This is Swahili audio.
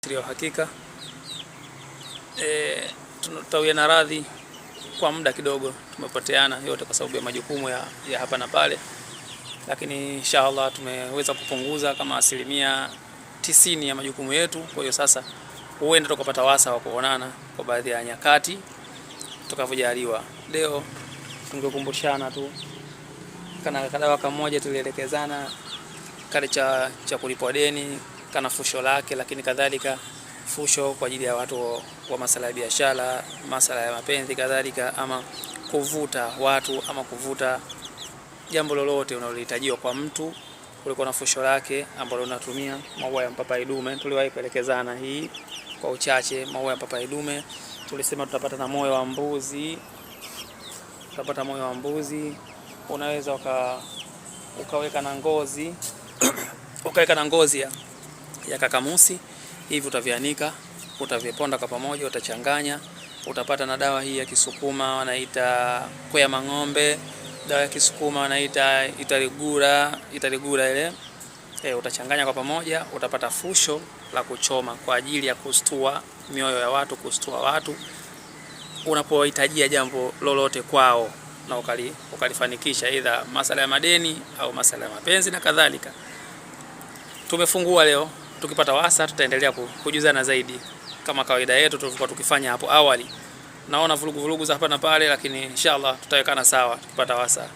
Ya hakika tutawiana radhi kwa muda kidogo, tumepoteana yote kwa sababu ya majukumu ya hapa na pale, lakini inshallah tumeweza kupunguza kama 90% ya majukumu yetu. Kwa hiyo sasa huenda tukapata wasa wa kuonana kwa baadhi ya nyakati tutakavyojaliwa. Leo tungekumbushana tu kana kadawa kamoja tulielekezana kale cha kulipwa deni kana fusho lake, lakini kadhalika fusho kwa ajili ya watu wa masala ya biashara, masala ya mapenzi kadhalika, ama kuvuta watu ama kuvuta jambo lolote unalohitajiwa kwa mtu, kulikuwa na fusho lake ambalo unatumia maua ya mpapai dume. Tuliwahi kuelekezana hii kwa uchache, maua ya mpapai dume tulisema tutapata na moyo wa mbuzi, tutapata moyo wa mbuzi. Unaweza ukaweka na ngozi ukaweka na ngozi ya kakamusi hivi, utavianika, utaviponda kwa pamoja, utachanganya, utapata na dawa hii ya Kisukuma wanaita kwea mang'ombe, dawa ya Kisukuma wanaita itarigura, itarigura ile utachanganya kwa pamoja, utapata fusho la kuchoma kwa ajili ya kustua mioyo ya watu, kustua watu unapohitajia jambo lolote kwao na ukalifanikisha, aidha masala ya madeni au masala ya mapenzi na kadhalika. Tumefungua leo, tukipata wasa tutaendelea kujuzana zaidi kama kawaida yetu tulivyokuwa tukifanya hapo awali. Naona vurugu vurugu za hapa na pale, lakini inshallah tutawekana sawa tukipata wasa.